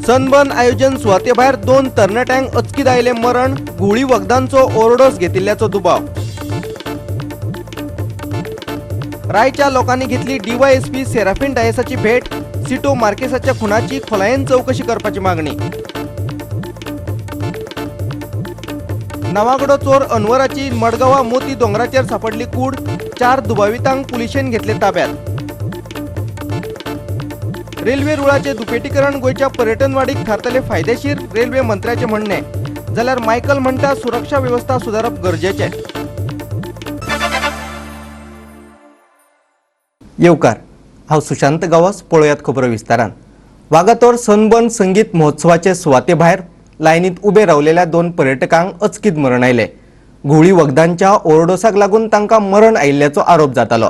Sunburn आयोजन सुवाते भायर दोन तरणाट्यांक अचकीत आयलें मरण. घुंवळी वखदांचो ओव्हरडोस घेतिल्ल्याचो दुबाव. रायच्या लोकांनी घेतली डीवायएसपी सेराफिन डायसाची भेट. सिटो मार्केसाच्या खुनाची खोलायेन चवकशी करपाची मागणी. नवागडो चोर अनवराची मडगांवा मोती दोंगराचेर सापडली कूड. 4 दुबावितांक पुलिशेन घेतले ताब्यात. रेल्वे रुळाचे दुपेटीकरण गोंयच्या पर्यटन वाडीक थारतले फायदेशीर, रेल्वे मंत्र्याचे म्हणणे. जाल्यार मायकल म्हणटा सुरक्षा वेवस्था सुदारप गरजेचें. येवकार, हांव सुशांत गांवस. पळोवयात खबरो विस्तारान. वागातोर सनबर्न संगीत महोत्सवाचे सुवाते भायर लायनीत उबे रावलेल्या 2 पर्यटकांक अचकीत मरण आयलें. घुंवळी वखदांच्या ओव्हरडोसाक लागून तांकां मरण आयिल्ल्याचो आरोप जातालो.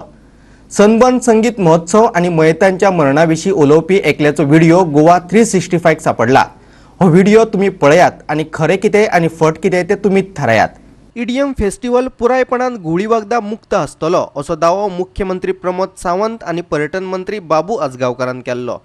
सनबर्न संगीत महोत्सव आनी मयतांच्या मरणा विशीं उलोवपी एकल्याचो व्हिडिओ गोवा 365 सापडला. हो व्हिडिओ तुमी पळयात आनी खरें कितें आनी फट कितें तें तुमीच थारायात. ईडीएम फेस्टिवल पुरायपणान घुंवळी वखदां मुक्त आसतलो असो दावो मुख्यमंत्री प्रमोद सावंत आनी पर्यटन मंत्री बाबू आजगांवकारान केल्लो.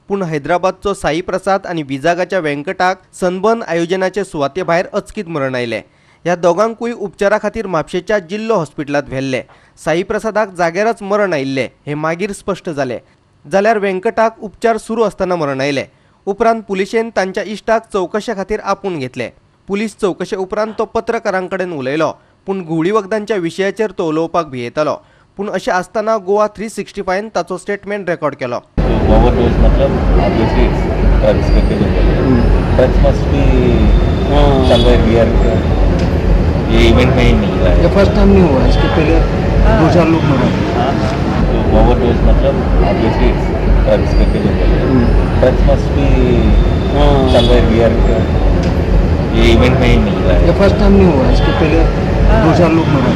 पूण हैदराबादचो साई प्रसाद आनी विजागाच्या वेंकटाक सनबर्न आयोजनाचे सुवाते भायर अचकीत मरण आयलें. ह्या दोगांकूय उपचारा खातीर म्हापशेच्या जिल्लो हॉस्पिटलांत व्हेल्ले. साई प्रसादाक जाग्यारच मरण आयिल्लें हें मागीर स्पश्ट जालें, जाल्यार वेंकटाक उपचार सुरू आसतना मरण आयलें. उपरांत पुलिशेन तांच्या इश्टाक चवकशे खातीर आपोवन घेतले. पुलीस चवकशे उपरांत तो पत्रकारां कडेन उलयलो, पूण घुंवळी वखदांच्या विशयाचेर तो उलोवपाक भियेतालो. पूण अशें आसतना गोवा 365 ताचो स्टेटमेंट रेकॉर्ड केलो. ओवरडोज मतलब ऑब्वियसली ड्रग्स करके जो drugs must be somewhere here, ये इवेंट में ही मिल रहा है. ये फर्स्ट टाइम नहीं हुआ, इसके पहले 2-4 लोग मरा. तो ओवरडोज मतलब ऑब्वियसली ड्रग्स करके जो drugs must be somewhere here, ये इवेंट में ही मिल रहा है. ये फर्स्ट टाइम नहीं हुआ, इसके पहले 2-4 लोग मरा.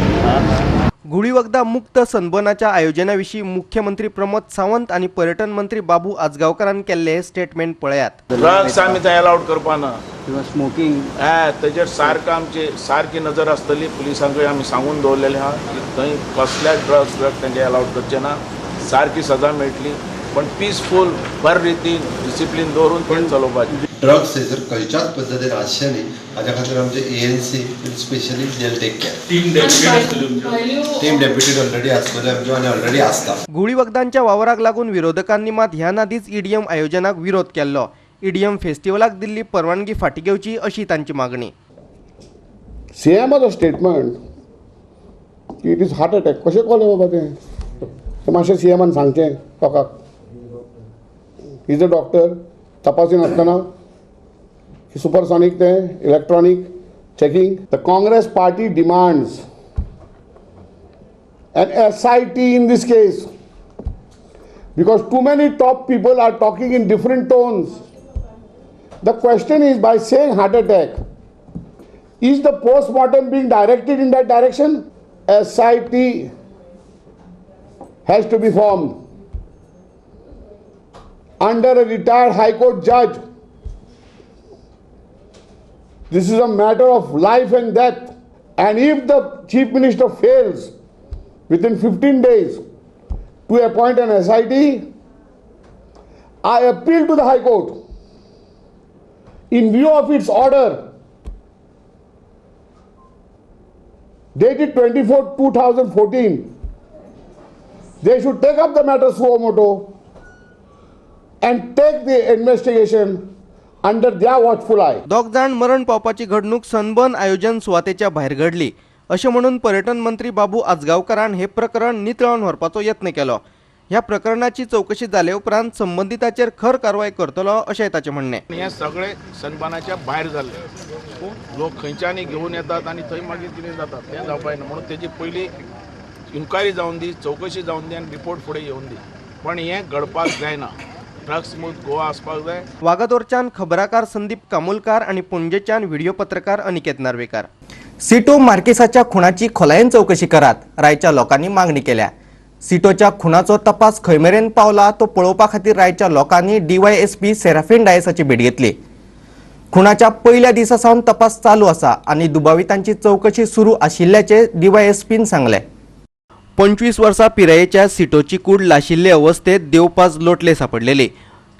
घुंवळी वखदां मुक्त सनबर्नाच्या आयोजना विशीं मुख्यमंत्री प्रमोद सावंत आनी पर्यटन मंत्री बाबू आजगांवकारान केल्ले स्टेटमेंट पळयात. ड्रग्स आमी थंय अलाउड करपा ना. किंवा स्मोकिंग. हय, तेजेर सारको आमची सारकी नजर आसतली. पुलिसांकूय आमी सांगून दवरलेलें आहा की थंय कसल्याच ड्रग्स ड्रग तेंचे अलाउड करचे ना, सारकी सजा मेळटली, पण पिसफूल बरे रितीन डिसिप्लीन दवरून तें चलोवपाचें. ड्रग्स थंयसर खंयच्याच पद्दतीन आसचें न्ही, हाज्या खातीर आमचे ANC will specially they'll take care. Team deputed आसतली तुमची? टीम डेप्युटेड ऑलरेडी आसतले आमच्यो आनी ऑलरेडी आसता. घुंवळी वखदांच्या वावराक लागून विरोधकांनी मात ह्यान आदींच ईडीएम आयोजनाक विरोध केल्लो. ईडीएम फेस्टिवलाक दिल्ली परवानगी फाटीं घेवची अशी तांची मागणी. सीएमाचो स्टेटमेंट की it is heart attack, कशें कळ्ळें बाबा तें? तें मातशें सीएमान सांगचें लोकांक. Is a doctor, तपासिनासतना सुपरसॉनीक तें electronic checking. The Congress party demands an SIT in this case because too many top people are talking in different tones. The question is, by saying heart attack, is the post-mortem being directed in that direction? SIT has to be formed under a retired High Court judge. This is a matter of life and death. And if the Chief Minister fails within 15 days to appoint an SIT, I appeal to the High Court in view of its order dated 24/2014, they should take up the matter suo moto and take the investigation under their watchful eye. दोग जाण मरण पावपाची घडणूक sunburn आयोजन सुवातेच्या भायर घडली अशें म्हणून पर्यटन मंत्री बाबू आजगांवकारान हे प्रकरण नितळावन व्हरपाचो यत्न केलो. ह्या प्रकरणाची चवकशी जाले उपरांत संबंदिताचेर खर कारवाय करतलो अशें ताचें म्हणणें. हें सगळें सनबर्नाच्या भायर जाल्लें. लोक खंयच्यानी घेवन येतात आनी थंय मागीर कितें जाता तें जावपाक जायना. म्हणून तेजी पयली इन्क्वायरी जावन दी, चवकशी जावन दी आनी रिपोर्ट फुडें येवन दी, पण हें घडपाक जायना. ड्रग्स मुक्त गोवा आसपाक जाय. वागातोरच्यान खबराकार संदीप कामुलकार आनी पणजेच्यान व्हिडिओ पत्रकार अनिकेत नार्वेकार. सिटो मार्केसाच्या खुणाची खोलायेन चवकशी करात, रायच्या लोकांनी मागणी केल्या. सिटोच्या खुणाचो तपास खंय मेरेन पावला तो पळोवपा खातीर रायच्या लोकांनी डीवायएसपी सेराफिन डायसाची भेट घेतली. खुणाच्या पयल्या दिसा सावन तपास चालू आसा आनी दुबावितांची चवकशी सुरू आशिल्ल्याचें डीवायएसपीन सांगलें. 25 वर्सां पिरायेच्या सिटोची कूड लाशिल्ले अवस्थेत देवपाज लोटले सापडलेली.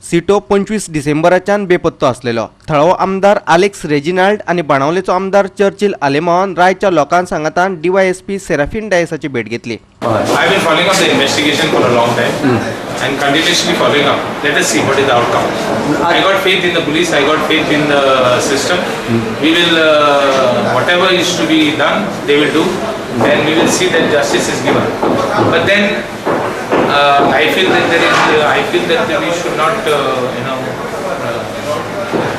सिटो 25 डिसेंबराच्यान बेपत्तो आसलेलो. थळावो आमदार आलेक्स रेजिनाल्ड आनी बाणावलेचो आमदार चर्चिल आलेमावान रायच्या लोकां सांगातान डीवायएसपी सेराफीन डायसाची भेट घेतली. I've been following up the investigation for a long time and continuously following up. Let us see what is the outcome. I got faith in the police, I got faith in the system. We will, whatever is to be done, they will do, and we will see that justice is given. But then, I feel that there is, I feel that we should not,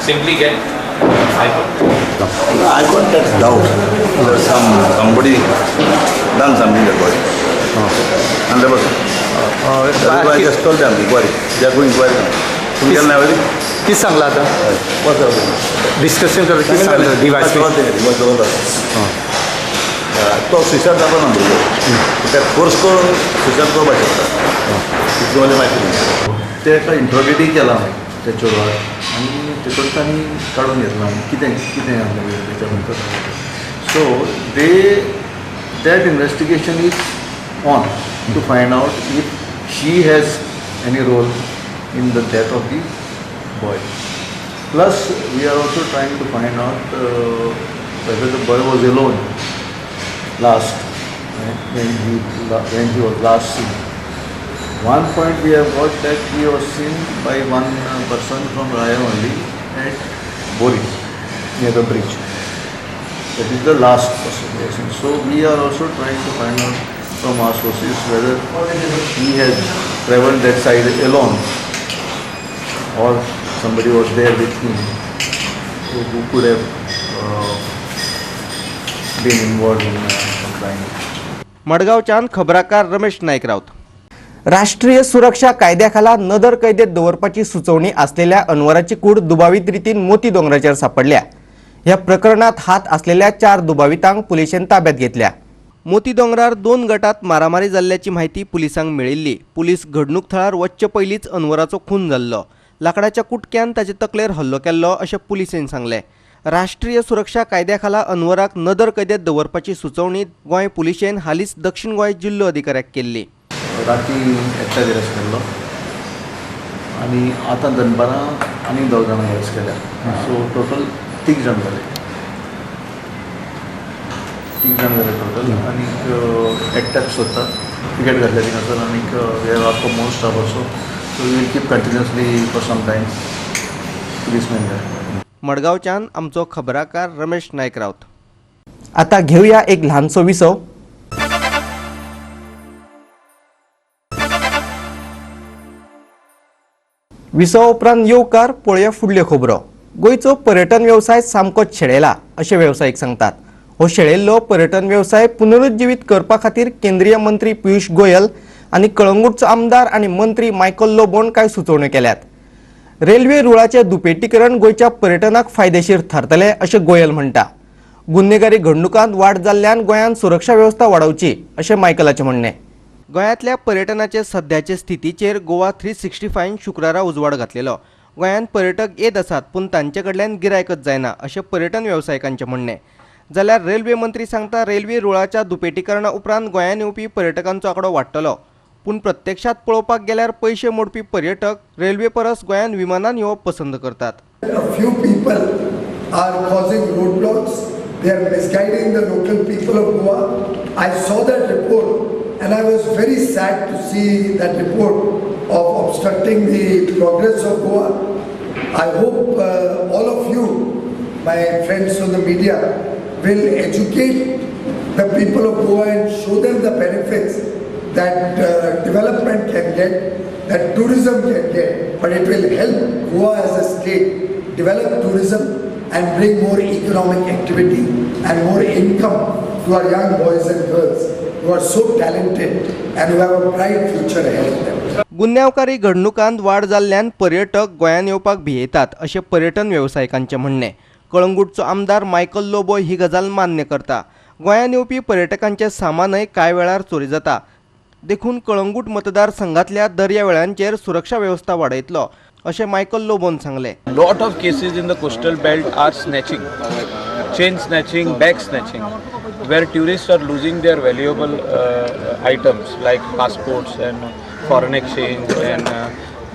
simply get hyper. I got that doubt that somebody done something about it. And there was, I just told them, inquiry. They are going inquiry. तुम्ही केलं नाही किती सांगला आता discussion करता किती सांगलं device तो सुसायड जावपा ना भुरगो त्या फोर्स करून सुसायड करपाक शकता तितली मला म्हायती ना. ते एका इंट्रोगेटूय केला त्या चेडवाक आनी तेतून तांणी काडून घेतलां कितें कितें आसलें तेच्या नंतर. So they that investigation is on to find out if she has any role in the death of the boy. Plus we are also trying to find out whether the boy was alone last, right, when he was last seen. One point we have got that he was seen by one person from Raya only at Bori, near the bridge. That is the last person we have seen. So we are also trying to find out from our sources whether he has traveled that side alone or somebody was there with him who could have been involved in some crime. मडगांवच्यान खबराकार रमेश नायक राऊत. राष्ट्रीय सुरक्षा कायद्याखाला नदर कैदेत दवरपाची सुचोवणी असलेल्या अनवराची कूड दुबावीत रितीन मोती दोंगराचेर सापडल्या. ह्या प्रकरणात हात असलेल्या 4 दुबावितांक पुलिशेन ताब्यात घेतल्या. मोती दोंगरार 2 गटात मारामारी जाल्ल्याची माहिती पुलिसांक मेळिल्ली. पुलीस घडणूक थळार वच्चे पयलींच अनवराचो खून जाल्लो. लाकडाच्या कुटक्यान ताचे तकलेर हल्लो केल्लो अशें पुलिसेन सांगलें. राष्ट्रीय सुरक्षा कायद्याखाला अनवराक नदर कैदेत दवरपाची सुचोवणी गोंय पुलिशेन हालींच दक्षिण गोंय जिल्लो अधिकाऱ्याक केल्ली. राती एकट्याक अरेस्ट केल्लो आनी आतां दनपारां आनी 2 जाणांक अरेस्ट केल्या. सो टोटल 3 जाण जाले, 3 जाण जाले टोटल. आनी एकट्याक सोदतात पिकेट घातल्या थिंगासर. आनीक we have asked for more staff also, so we will keep continuously for some time policeman there. मडगांवच्यान आमचो खबराकार रमेश नायक राऊत. आता घेऊया एक ल्हानसो विसव. विसवा उपरांत येवकार पळोवया फुडल्यो खबरो. गोंयचो पर्यटन वेवसाय सामकोच शेळेला अशें वेवसायीक सांगतात. हो शेळेल्लो पर्यटन वेवसाय पुनरुज्जीवीत करपा खातीर केंद्रीय मंत्री पियुष गोयल आनी कळंगूटचो आमदार आनी मंत्री मायकल लोबोन कांय सुचोवण्यो केल्यात. रेल्वे रुळाचें दुपेटीकरण गोंयच्या पर्यटनाक फायदेशीर थारतलें अशें गोयल म्हणटा. गुन्हेगारी घडणुकांत वाड जाल्ल्यान गोंयांत सुरक्षा वेवस्था वाडोवची अशें मायकलाचें म्हणणें. गोंयांतल्या पर्यटनाचे सद्याचे स्थितीचेर गोवा 365 शुक्रारा उजवाड घातलेलो. गोंयांत पर्यटक येत आसात पूण तांचे कडल्यान गिरायकच जायना अशें पर्यटन वेवसायिकांचें म्हणणें. जाल्यार रेल्वे मंत्री सांगता रेल्वे रुळाच्या दुपेटीकरणा उपरांत गोंयांत येवपी पर्यटकांचो आंकडो वाडटलो, पूण प्रत्यक्षात पळोवपाक गेल्यार पयशे मोडपी पर्यटक रेल्वे परस गोंयांत विमानान येवप पसंत करतात. A few people are causing roadblocks. They are misguiding the local people of Goa. I saw that report and I was very sad to see that report of obstructing the progress of Goa. I hope all of you, my friends from the media, will educate the people of Goa and show them the benefits that development can get, that tourism can get, but it will help Goa as a state develop tourism and bring more economic activity and more income to our young boys and girls who are so talented and who have a bright future ahead of them. गुन्यांवकारी घडणुकांत वाड जाल्ल्यान पर्यटक गोंयांत येवपाक भियेतात अशें पर्यटन वेवसायिकांचें म्हणणें. कळंगूटचो आमदार मायकल लोबो ही गजाल मान्य करता. गोंयांत येवपी पर्यटकांचें सामानय कांय वेळार चोरी जाता, देखून कळंगूट मतदारसंघातल्या दर्यावेळांचेर सुरक्षा वेवस्था वाडयतलो अशें मायकल लोबोन सांगलें. Lot of cases in the coastal belt are snatching, chain snatching, bag snatching, where tourists are losing their valuable items like passports and foreign exchange and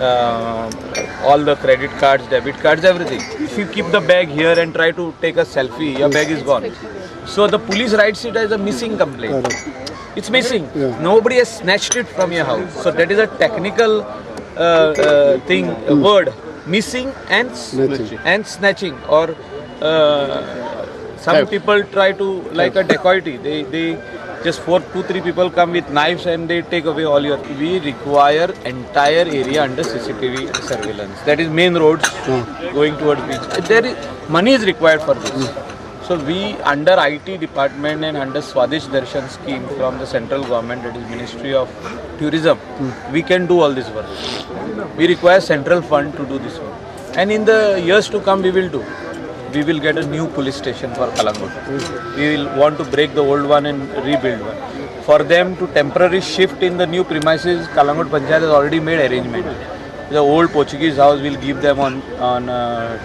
All the credit cards, debit cards, everything. If you keep the bag here and try to take a selfie, your bag is gone. So the police writes it as a missing complaint. It's missing. Yeah. Nobody has snatched it from your house. So that is a technical thing, word, missing and Snatching. And snatching, or some people try to, like a dacoity, they just 4, 2, 3 people come with knives and they take away all your. We require entire area under CCTV surveillance. That is main roads going towards beach. There is money is required for this. So we under IT department and under Swadesh Darshan scheme from the central government, that is Ministry of Tourism, we can do all this work. We require central fund to do this work. And in the years to come, we will do. We will get a new police station for Calangute. We will want to break the old one and rebuild one. For them to temporarily shift in the new premises, Calangute Panchayat has already made arrangement. The old Portuguese house will give them on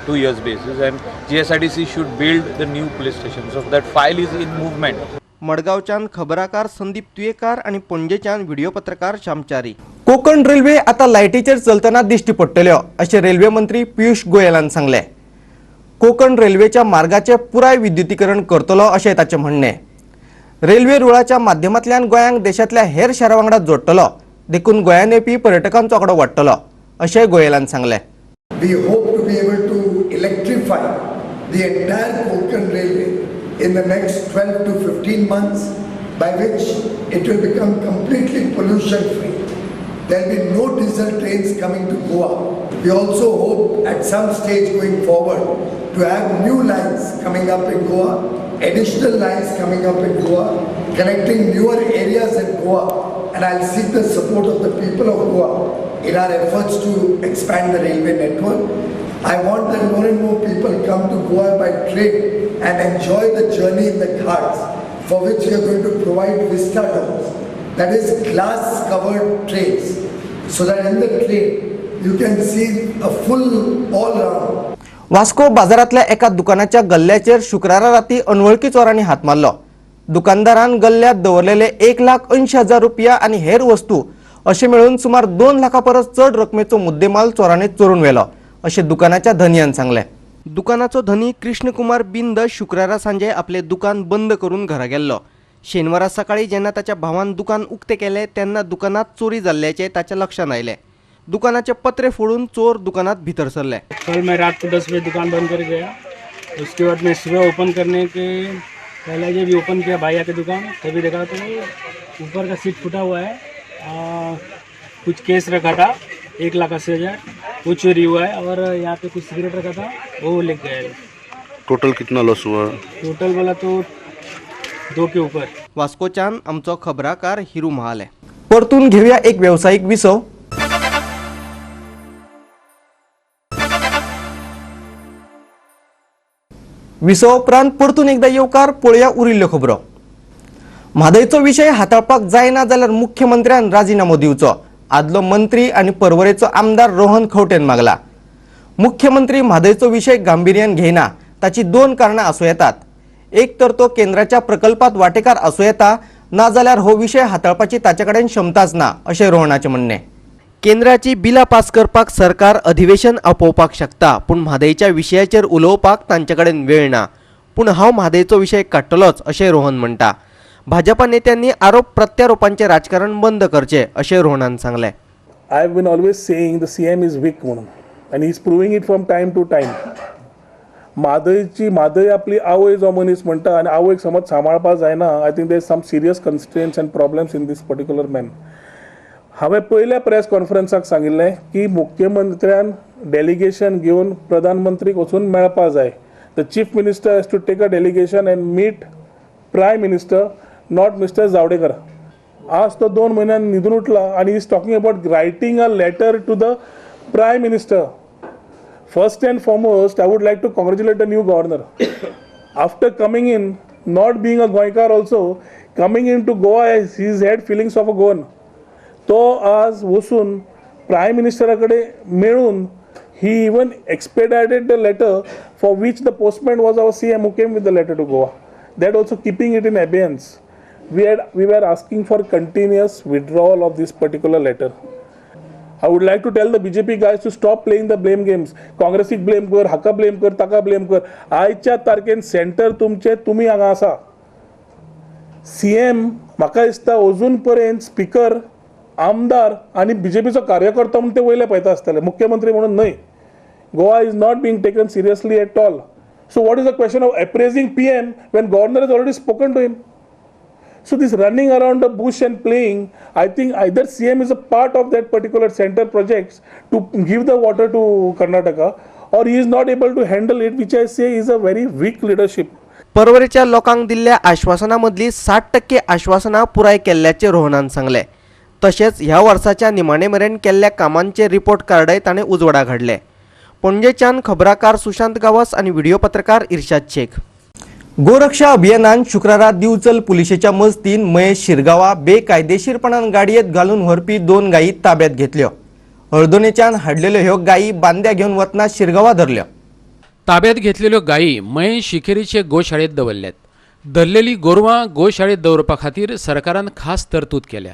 2 years basis, and GSIDC should build the new police station. So that file is in movement. मडगांवच्यान खबराकार संदीप तुयेकार आनी पणजेच्यान video पत्रकार श्यामचारी. Konkan railway आता लायटीचेर चलतना दिश्टी पडटल्यो अशें रेल्वे मंत्री पियुष गोयलान सांगलें. कोकण रेल्वेच्या मार्गाचें पुराय विद्युतीकरण करतलो अशें ताचें म्हणणें. रेल्वे रुळाच्या माध्यमांतल्यान गोंयांक देशांतल्या हेर शारां वांगडा जोडटलो, देखून गोंयांत येवपी पर्यटकांचो आंकडो वाडटलो अशें गोयलान सांगलें. We hope to be able to electrify the entire Konkan Railway in the next 12 to 15 months, by which it will become completely pollution free. There will be no diesel trains coming to Goa. We also hope at some stage going forward to have new lines coming up in Goa, additional lines coming up in Goa, connecting newer areas in Goa, and I'll seek the support of the people of Goa in our efforts to expand the railway network. I want that more and more people come to Goa by train and enjoy the journey in the ghats, for which we are going to provide vista domes, that is glass covered trains, so that in the train you can see a full all round. Vasco बाजारांतल्या एका दुकानाच्या गल्ल्याचेर शुक्रारा राती अनवळखी चोरांनी हात मारलो. दुकानदारान गल्ल्यात दवरलेले 1,80,000 रुपया आनी हेर वस्तू अशें मेळून सुमार 2 लाखां परस चड रकमेचो मुद्देमाल चोरांनी चोरून व्हेलो अशें दुकानाच्या धनयान सांगलें. दुकानाचो धनी कृष्णकुमार बिंद शुक्रारा सांजे आपलें दुकान बंद करून घरा गेल्लो. शेनवारा सकाळी जेन्ना ताच्या भावान दुकान उक्तें केलें तेन्ना दुकानात चोरी जाल्ल्याचें ताच्या लक्षांत आयलें. दुकानाचे पत्रे फोडून चोर दुकानात भितर सरले. कल मैं रात को 10 बजे दुकान बंद कर गया. उसके बाद मैं सुबह ओपन करने के पहले जब भी ओपन किया भाई आके दुकान, तभी देखा तो ऊपर का सीट फूटा हुआ है. कुछ केस रखा था 1,80,000, वो चोरी हुआ है, और यहाँ पे कुछ सिगरेट रखा था वो ले गए. टोटल कितना लॉस हुआ? टोटल बोला तो 2 के ऊपर. वास्कोच्यान आमचो खबराकार हिरू महाले. परतून घेऊया एक व्यावसायिक विसव. विसव उपरांत परतून एकदा येवकार. पळोवया उरिल्ल्यो खबरो. म्हादयचो विशय हाताळपाक जायना जाल्यार मुख्यमंत्र्यान राजिनामो दिवचो, आदलो मंत्री आनी पर्वरेचो आमदार रोहन खंवटेन मागला. मुख्यमंत्री म्हादयचो विशय गांभिर्यान घेयना ताची 2 कारणां आसूं येतात. एक तर तो केंद्राच्या प्रकल्पात वाटेकार आसूं येता, नाजाल्यार हो विशय हाताळपाची ताचे कडेन क्षमताच ना अशें रोहनाचें म्हणणें. केंद्राची बिलां पास करपाक सरकार अधिवेशन आपोवपाक शकता, पूण म्हादयच्या विशयाचेर उलोवपाक तांचे कडेन वेळ ना. पूण हांव म्हादयचो विशय काडटलोच अशें रोहन म्हणटा. भाजपा नेत्यांनी आरोप प्रत्यारोपांचें राजकारण बंद करचें अशें रोहनान सांगलें. I have been always saying the CM is weak म्हणून, and he is proving it from time to time. म्हादयची Mhadei आपली आवय जो मनीस म्हणटा आनी आवयक समज सांबाळपाक जायना, I think there is some serious constraints and problems in this particular man. हांवें पयल्या प्रेस कॉन्फरन्साक सांगिल्लें की मुख्यमंत्र्यान डेलिगेशन घेवन प्रधानमंत्रीक वचून मेळपाक जाय. The chief minister has to take a delegation and meet prime minister, not Mister Javadekar. आज तो 2 म्हयन्यान न्हिदून उठला आनी is talking about writing a letter to the prime minister. First and foremost, I would like to congratulate the new governor. After coming in, not being a Goenkar also, coming into Goa, he's had feelings of a Goan. तो आज वचून prime मिनिस्टरा कडेन मेळून he even expedited the letter for which the postman was our CM who came with the letter to Goa. That also keeping it in abeyance. We were asking for continuous withdrawal of this particular letter. I would like to tell the BJP guys to stop playing the blame games. काँग्रेसीक blame कर, हाका blame कर, ताका blame कर. आयच्या तारखेन centre तुमचे, तुमी हांगा आसा. सीएम म्हाका दिसता अजून पर्यंत स्पिकर, आमदार आनी बीजेपीचो कार्यकर्तो म्हणून ते वयले पळयता आसतले, मुख्यमंत्री म्हणून न्हय. Goa is not being taken seriously at all. So what is the question of appraising PM when governor has already spoken to him? So this running around the bush and playing, I think either CM is a part of that particular center projects to give the water to Karnataka, or he is not able to handle it, which I say is a very weak leadership. पर्वरेच्या लोकांक दिल्ल्या आश्वासना मदली 60% आश्वासनां पुराय केल्ल्याचें रोहनान सांगलें. तशेंच ह्या वर्साच्या निमाणे मेरेन केल्ल्या कामांचे रिपोर्ट कार्डय ताणें उजवाडाक हाडलें. पणजेच्यान खबराकार सुशांत गावस आनी व्हिडिओ पत्रकार इर्शाद शेख. गोरक्षा अभियानान शुक्रारा दिवचल पुलिशेच्या मजतीन महेश शिरगांवा बेकायदेशीरपणान गाडयेत घालून व्हरपी 2 गायी ताब्यात घेतल्यो. हळदोणेच्यान हाडलेल्यो ह्यो गायी बांद्या घेवन वतना शिरगांवा धरल्यो. ताब्यात घेतलेल्यो गायी मयें शिखेरीचे गोशाळेत दवरल्यात. धरलेली गोरवां गोशाळेत दवरपा खातीर सरकारान खास तरतूद केल्या.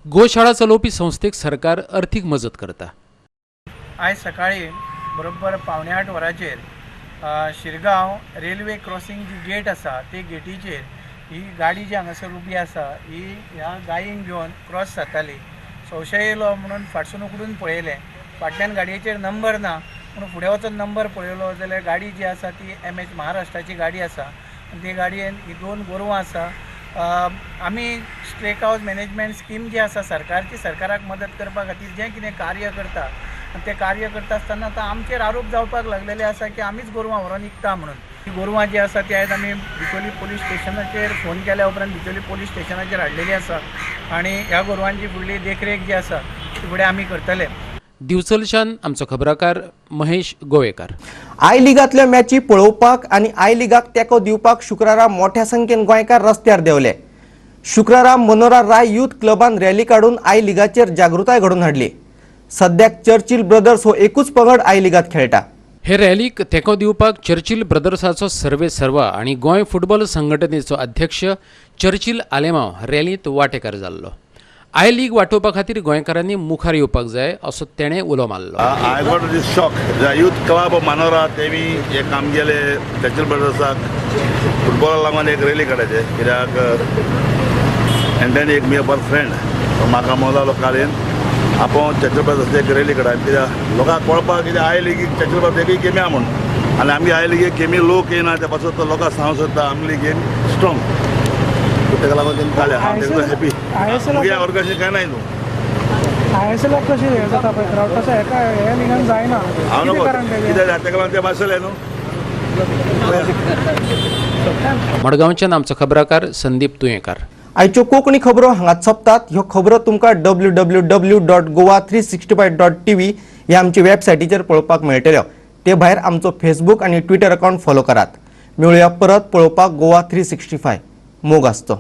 गोशाळा चलोवपी संस्थेक सरकार अर्थीक मजत करता. आयज सकाळी बरोबर 7:45 वरांचेर शिरगांव रेल्वे क्रॉसिंग जी गेट आसा ते गेटीचेर ही गाडी जी हांगासर उबी आसा ही ह्या गायींक घेवन क्रॉस जाताली. संशय येयलो म्हणून फाटसून उगडून पळयलें, फाटल्यान गाडयेचेर नंबर ना म्हणून फुडें वचून नंबर पळयलो जाल्यार गाडी जी आसा ती MH महाराष्ट्राची गाडी आसा आनी ते गाडयेन ही 2 गोरवां आसा. आमी स्ट्रे कावज मॅनेजमेंट स्कीम जी आसा सरकारची, सरकाराक मदत करपा खातीर जें कितें कार्य करता आनी तें कार्य करता आसतना आतां आमचेर आरोप जावपाक लागलेले आसा की आमीच गोरवां व्हरोन विकता म्हणून. ही गोरवां जी आसा ती आयज आमी बिचोली पोलीस स्टेशनाचेर फोन केल्या उपरांत बिचोली पोलीस स्टेशनाचेर हाडलेली आसा आनी ह्या गोरवांची फुडली देखरेख जी आसा ती फुडें आमी करतले. दिवचलच्यान आमचो खबराकार महेश गोवेकार. I लिगांतल्यो मॅची पळोवपाक आनी I लिगाक तेंको दिवपाक शुक्रारा मोठ्या संख्येन गोंयकार रस्त्यार देंवले. शुक्रारा मनोरा राय यूथ क्लबान रॅली काडून I लिगाचेर जागृताय घडोवन हाडली. सद्याक चर्चिल ब्रदर्स हो एकूच पंगड I लिगांत खेळटा. हे रॅलीक तेंको दिवपाक चर्चिल ब्रदर्साचो सर्वे सर्वा आनी गोंय फुटबॉल संघटनेचो अध्यक्ष चर्चिल आलेमाव रॅलींत वांटेकार जाल्लो. I league वाटोवपा खातीर गोंयकारांनी मुखार येवपाक जाय असो तेणें उलो मारलो. I got this shock. The youth club of Manora तेमी हे काम केले चर्चिल ब्रदर्साक फुटबॉला लागून एक रॅली काडायचे कित्याक एंटनी एक मी बरो फ्रेंड म्हाका मोलालो कालेन आपूण चर्चिल ब्रदर्स एक रॅली काडा कित्याक लोकांक कळपाक कित्याक I लिगीक चर्चिल ब्रदर्स एकूय गेमी आहा म्हूण आनी आमगे I लिगीक गेमी लोक येना ते पासून लोकांक सांगूंक सोदता आमली गेम स्ट्रॉंग ताका लागून तेमी काडल्या. हांव तेंकां हॅपी. मुगे ऑर्गनायझेशन कांय ना न्हू. ISL कशी हे जाता पळय क्रावड तसो हेका हे लिगान जायना. हांव नको कित्याक ताका लागून ते मातशें न्हू. मडगांवच्यान आमचो खबराकार संदीप तुयेंकार. आयच्यो कोंकणी खबरो हांगाच सोंपतात. ह्यो खबरो तुमकां www.goa365.tv ह्या आमच्या वेबसायटीचेर पळोवपाक मेळटल्यो. ते भायर आमचो फेसबूक आनी ट्विटर अकावंट फॉलो करात. मेळुया परत पळोवपाक गोवा 365. मोग आसचो.